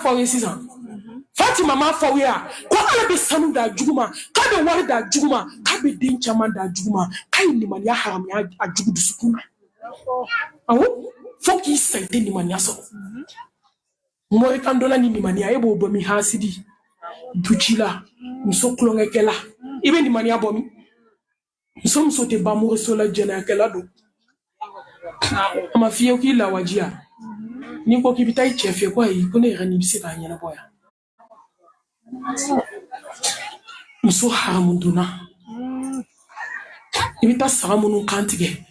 fɔ aw ye sisan. Fatima m'a fɔ aw ye a ko Ala bɛ sanu d'a jugu ma, k'a bɛ wari d'a jugu ma, k'a bɛ den caman d'a jugu ma, k'a ye limaniya haramuya a jugu dusukun na. Awɔ, fo k'i sa i tɛ limaniya sɔrɔ. Morikan donna ni limaniya, e b'o bɔ min? Hasidi, ducila, muso tulonkɛkɛla, i bɛ limaniya bɔ min? Muso tɛ ban moriso la, jɛnɛyakɛla don. A ma f'i ye k'i lawajiya n'i ko k'i bɛ taa i cɛ fɛ, ko ayi, ko ne yɛrɛ n'i bɛ se k'a ɲɛnabɔ yan. Muso haramu donna, i bɛ taa saga minnu kan tigɛ,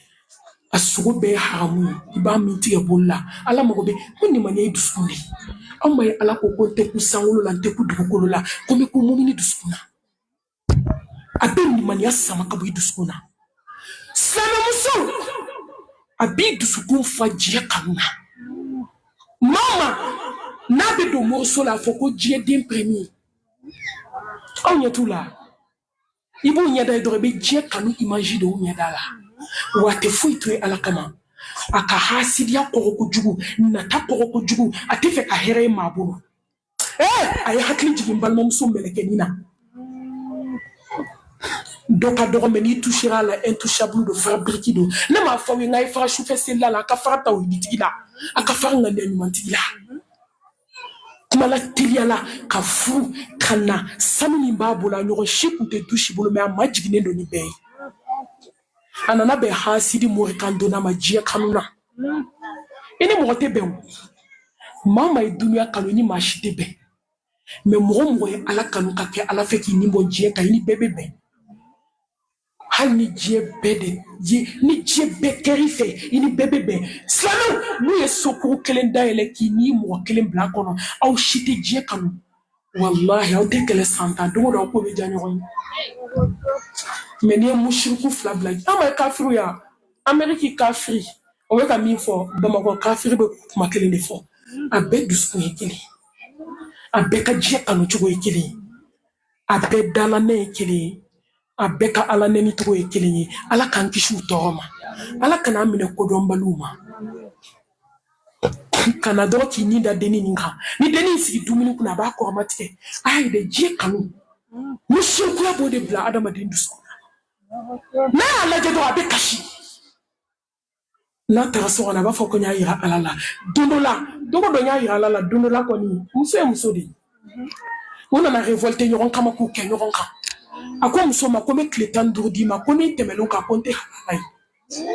a sogo bɛɛ ye haramu ye, i b'a min tigɛ bolo la. Ala mago bɛ ko limaniya ye dusukun de ye. Aw ma ye, Ala ko ko n tɛ ku sankolo la, n tɛ ku dugukolo la, ko n bɛ ku mumini dusukun na. A bɛ limaniya sama ka bɔ i dusukun na. Silamɛmuso, a b'i dusukun fa diɲɛ kanu na. Maa o maa n'a bɛ don moriso la, a fɔ ko diɲɛ den premier, aw ɲɛ t'u la. I b'u ɲɛda ye dɔrɔn, i bɛ diɲɛ kanu image de u ɲɛda la. Wa a tɛ foyi to ye Ala kama. A ka hasidiya kɔgɔ kojugu, nata kɔgɔ kojugu, a tɛ fɛ ka hɛrɛ ye maa bolo. A ye hakili jigin balimamuso mɛlɛkɛnin na. Dɔ ka dɔgɔ mɛ n'i touchera a la, intouchable don, fara biriki don. Ne m'a fɔ aw ye n k'a ye fara sufɛ selila la, a ka fara tawhiditigi la, a ka fara ŋaniya ɲumantigi la. Kuma la teliya la ka furu ka na, sanu min b'a bolo, a ɲɔgɔn si tun tɛ du si bolo, mɛ a ma jiginnen don ni bɛɛ ye. A nana bɛn hasidi morikan donna ma diɲɛ kanu na. I ni mɔgɔ tɛ bɛn o. Maa o maa ye dunuya kanu, i ni maa si tɛ bɛn. Mɛ mɔgɔ o mɔgɔ ye Ala kanu ka kɛ Ala fɛ k'i ni bɔ diɲɛ kan, i ni bɛɛ bɛ bɛn. Hali ni diɲɛ bɛɛ de ni diɲɛ bɛɛ kɛr'i fɛ, i ni bɛɛ bɛ bɛn. Silamɛw, n'u ye sokuru kelen dayɛlɛ k'i ni mɔgɔ kelen bila a kɔnɔ, aw si tɛ diɲɛ kanu, walahi aw tɛ kɛlɛ san 10, don o don aw ko bɛ diya ɲɔgɔn ye. Mɛ n'i ye musiriku fila bila, an ma ye kafiriw ya, Ameriki kafiri o bɛ ka min fɔ, Bamakɔ kafiri bɛ kuma kelen de fɔ. A bɛɛ dusukun ye kelen, a bɛɛ ka diɲɛ kanu cogo ye kelen ye, a bɛɛ dalanɛ ye kelen ye, a bɛɛ ka Ala nɛni cogo ye kelen ye. Ala k'an kisi u tɔɔrɔ ma, Ala kana an minɛ kodɔnbaliw ma. Kana dɔrɔn k'i ni da dennin nin kan, ni dennin sigi dumuni kunna, a b'a kɔrɔma tigɛ. A ye dɛ, diɲɛ kanu musirikuya b'o de bila adamaden dusukun na. N'a y'a lajɛ dɔrɔn, a bɛ kasi. N'a taara so kɔnɔ, a b'a fɔ ko n y'a yira Ala la don dɔ la, don o don n y'a yira Ala la don dɔ la. Kɔni muso ye muso de ye. U nana révolter ɲɔgɔn kama k'u kɛ ɲɔgɔn kan. A ko muso ma ko n bɛ tile 15 d'i ma, ko n'i tɛmɛn'o kan, ko n tɛ halala ye.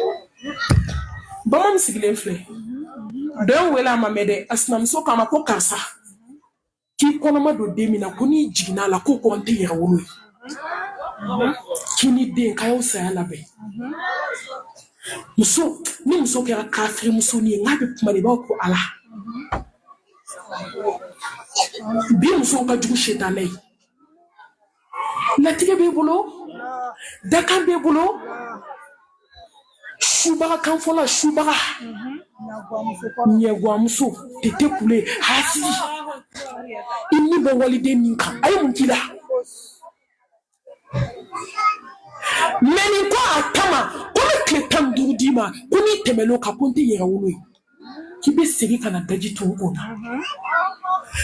Bama min sigilen filɛ, dɔ ye wele, a ma mɛn dɛ, a sinamuso k'a ma ko karisa, k'i kɔnɔma don den min na, ko n'i jiginna a la, k'o kɔrɔ n tɛ yɛrɛ wolo ye, k'i ni den k'a y'aw saya labɛn. Muso ni muso kɛra kafiri musonin ye, n'a bɛ kuma de, i b'a fɔ ko Ala. Bi musow ka jugu sitanɛ ye. Latigɛ b'e bolo, dakan b'e bolo, subaga kan fɔla, subaga ɲɛguwamuso tete kule hasidi, i ni bɔ waliden min kan, a ye mun k'i la? Mɛ nin ko a kama ko n bɛ tile 15 d'i ma, ko n'i tɛmɛn'o kan, ko n tɛ yɛrɛ wolo ye, k'i bɛ segin ka na daji tun kun na.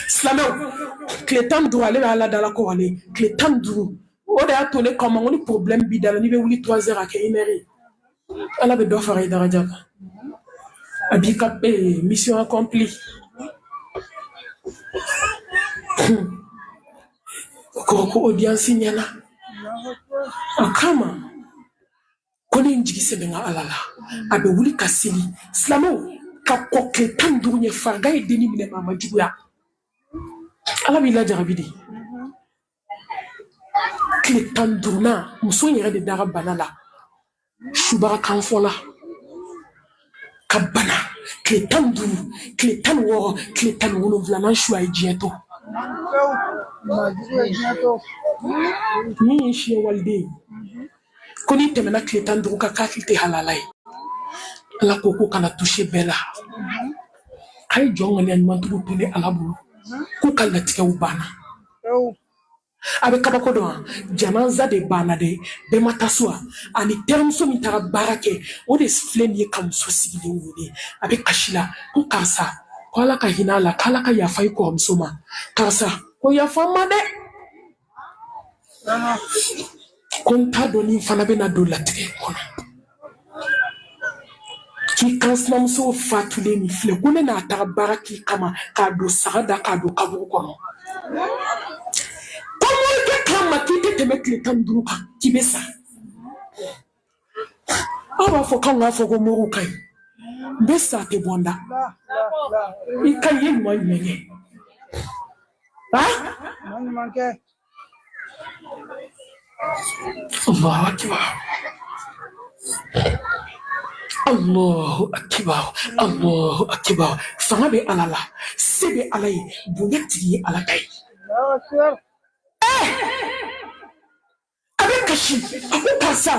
Silamɛw, tile 15, ale bɛ Ala dala kɔrɔlen tile 15. O de y'a to ne kama ko ni problème b'i da la, n'i bɛ wuli 3 heures, a kɛ une heure ye, Ala bɛ dɔ fara i daraja kan. A b'i ka mission accomplie. O kɔrɔ ko audience ɲɛna a kama ko ne n jigi sɛbɛn n ka Ala la. A bɛ wuli ka seli. Silamɛw, ka kɔ tile 15 ɲɛ, farigan ye denni minɛ, maa ma juguya. Ala b'i lajarabi de. Tile 15nan, muso in yɛrɛ de dara bana la, subaga kan fɔla ka bana tile 15, tile 16, tile 17nan su, a ye diɲɛ to. Min ye siɲɛ waliden ye, ko n'i tɛmɛna tile 15 kan, k'a tɛ halala ye. Ala ko ko kana toucher bɛɛ la, a ye jɔn ŋaniya ɲumantigiw to ne Ala bolo, k'u ka latigɛw banna. A bɛ kabako dɔn wa? Janaza de banna dɛ, bɛɛ ma taa so wa? Ani terimuso min taara baara kɛ, o de filɛ nin ye ka muso sigilen wele, a bɛ kasi la ko karisa, Ko Ala ka hinɛ a la, k'Ala ka yafa i kɔrɔmuso ma. Karisa, ko yafa n ma dɛ. Ko n t'a dɔn ni n fana bɛna don latigɛ in kɔnɔ. K'i kansinamuso fatulen nin filɛ, ko ne n'a taga baara k'i kama k'a don saga da k'a don kaburu kɔnɔ. Ko morikɛ k'a ma k'i tɛ tɛmɛ tile 15 kan k'i bɛ sa. Aw b'a fɔ k'anw k'a fɔ ko moriw ka ɲi. N bɛ sa tɛ bɔ n da. I ka ɲi, i ye ɲuman jumɛn kɛ? Allahu akbar. Allahu akbar. Allahu akbar. Fanga bɛ Ala la, se bɛ Ala ye, bonya tigi ye Ala ta ye. A bɛ kasi, a ko karisa,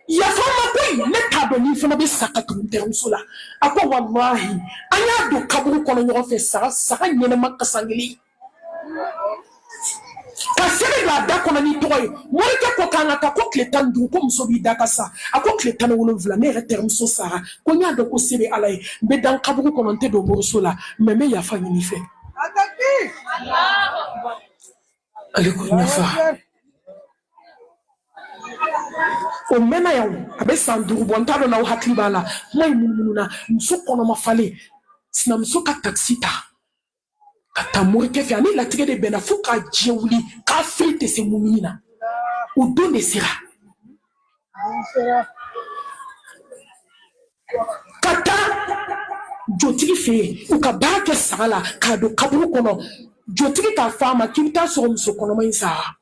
yafa n ma koyi, ne t'a dɔn ni fana bɛ sa ka tugu n terimuso la. A ko walahi, an y'a don kaburu kɔnɔ ɲɔgɔn fɛ, saga saga ɲɛnama kasankelen ka sɛbɛn don a da kɔnɔ n'i tɔgɔ ye. Morikɛ ko k'an ka taa, ko tile 15, ko muso b'i da ka sa. A ko tile 17, ne yɛrɛ terimuso sara. Ko n y'a dɔn ko se bɛ Ala ye, n bɛ da n kaburu kɔnɔ, n tɛ don moriso la, mɛ n bɛ yafa ɲini i fɛ. Ale ko yafa. O mɛnna yan, a bɛ san 5 bɔ, n t'a dɔn n'aw hakili b'a la. Kuma in munumununa. Muso kɔnɔma falen, sinamuso ka takisi ta ka taa morikɛ fɛ, ani latigɛ de bɛnna fo k'a diɲɛ wuli kafiri tɛ se mumini na. O don de sera ka taa jotigi fɛ yen, u ka baara kɛ saga la k'a don kaburu kɔnɔ. Jotigi k'a fɔ a ma k'i bɛ taa sɔrɔ muso kɔnɔma in sara.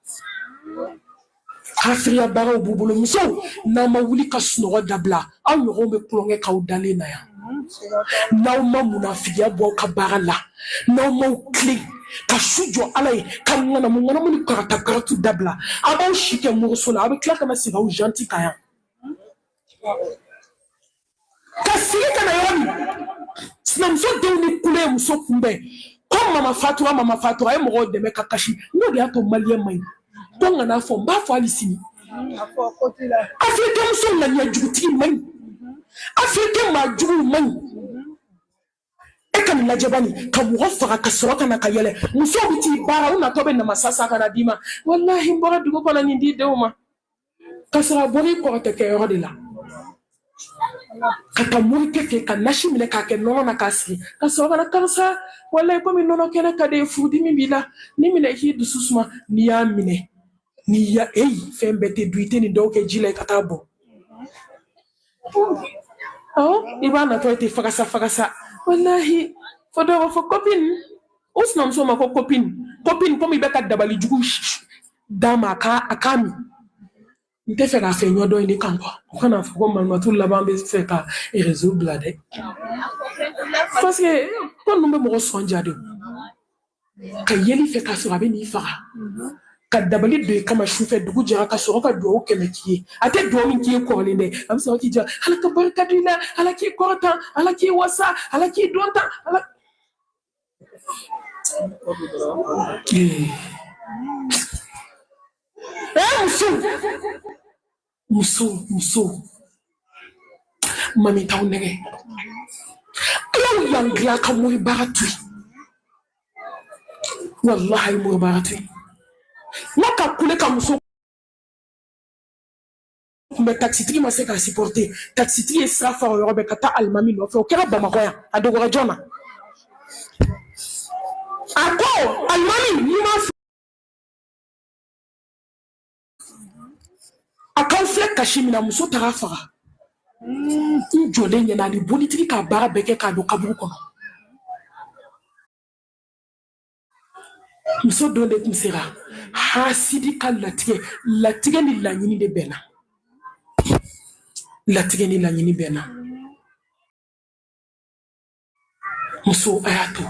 Kafiriya baaraw b'u bolo. Musow, n'aw ma wuli ka sunɔgɔ dabila, aw ɲɔgɔnw bɛ tulonkɛ k'aw dalen na yan. N'aw ma munafigiya bɔ aw ka baara la, n'aw m'aw tilen ka su jɔ Ala ye, ka ŋanamu ŋanamu ni karata karatu dabila, aw b'aw si kɛ moriso la, aw bɛ tila ka na segin aw janti kan yan. Ka sigi ka na yɔrɔ min, sinamuso denw ni kule ye muso kunbɛn ko mama fatura, mama fatura. A ye mɔgɔw dɛmɛ ka kasi. N'o de y'a to maliyɛn man ɲi. Ko n kana fɔ, n b'a fɔ hali sini, afirikɛn muso ŋaniya jugutigi man ɲi, afirikɛn maa juguw man ɲi. E ka nin lajɛ bani, ka mɔgɔ faga ka sɔrɔ ka na ka yɛlɛ. Musow bɛ t'i baara, u natɔ bɛ namasa san ka na d'i ma. Walahi, n bɔra dugu kɔnɔ, nin di denw ma, ka sɔrɔ a bɔra i kɔrɔtɛ kɛyɔrɔ de la ka taa morikɛ fɛ, ka nasi minɛ k'a kɛ nɔnɔ na k'a sigi, ka sɔrɔ ka na, karisa, walayi, komi nɔnɔ kɛnɛ ka di, furudimi b'i la, ni minɛ i k'i dusu suma. N'i y'a minɛ, n'i ya eyi, fɛn bɛɛ tɛ dun, i tɛ nin dɔw kɛ ji la i ka taa bɔ. Awɔ, i b'a natɔ ye ten, fagasa fagasa. Walahi, fo dɔw b'a fɔ copine, o sinamuso ma ko copine, copine, komi i bɛ ka dabali jugu d'a ma, a k'a min. N tɛ fɛ k'a fɛ ɲɔ dɔ in de kan kuwa. O kana fɔ ko malimatu laban bɛ fɛ ka réseau bila dɛ, parce que ko ninnu bɛ mɔgɔ sɔn ja de ka yeli fɛ k'a sɔrɔ a bɛ n'i faga, ka dabali don i kama sufɛ, dugu jɛra ka sɔrɔ ka dugawu 100 k'i ye. A tɛ dugawu min k'i ye kɔrɔlen dɛ, a bɛ sɔrɔ k'i jɔ, Ala ka barika don i la, Ala k'i kɔrɔta, Ala k'i wasa, Ala k'i don tan, Ala. Muso, muso, muso, mami t'aw nɛgɛ, a y'aw yan dilan ka mori baara to yen. Walahi, mori baara to yen. N'a ka kule ka muso kunbɛ, takisitigi ma se k'a supporter. Takisitigi ye sira fara o yɔrɔ bɛɛ ka taa alimami nɔfɛ. O kɛra Bamakɔ yan, a dɔgɔra jɔn na? A ko alimami, n'i m'a a k'aw filɛ kasi min na, muso taara faga n jɔlen ɲɛna, ani bolitigi k'a baara bɛɛ kɛ k'a don kaburu kɔnɔ. Muso don de tun sera. Hasidi ka latigɛ, latigɛ ni laɲini de bɛnna, latigɛ ni laɲini bɛnna. Muso, a y'a to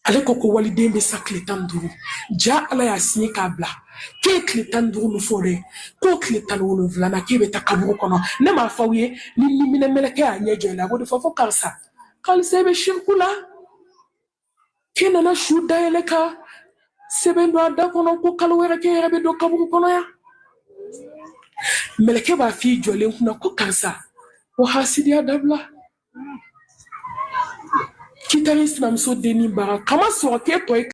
ale ko ko waliden bɛ sa tile 15. Ja Ala y'a signé k'a bila k'e ye tile 15 min fɔ dɛ, k'o tile 17nan k'e bɛ taa kaburu kɔnɔ. Ne m'a fɔ aw ye, ni niminɛ mɛlɛkɛ y'a ɲɛ jɔ i la, a b'o de fɔ fo karisa, karisa, e bɛ siriku la, k'e nana su dayɛlɛ ka sɛbɛn don a da kɔnɔ ko kalo wɛrɛ k'e yɛrɛ bɛ don kaburu kɔnɔ yan. Mɛlɛkɛ b'a f'i jɔlen kunna ko karisa, o hasidiya dabila. K'i taara i sinamuso dennin bara kama sɔrɔ k'e tɔ ye.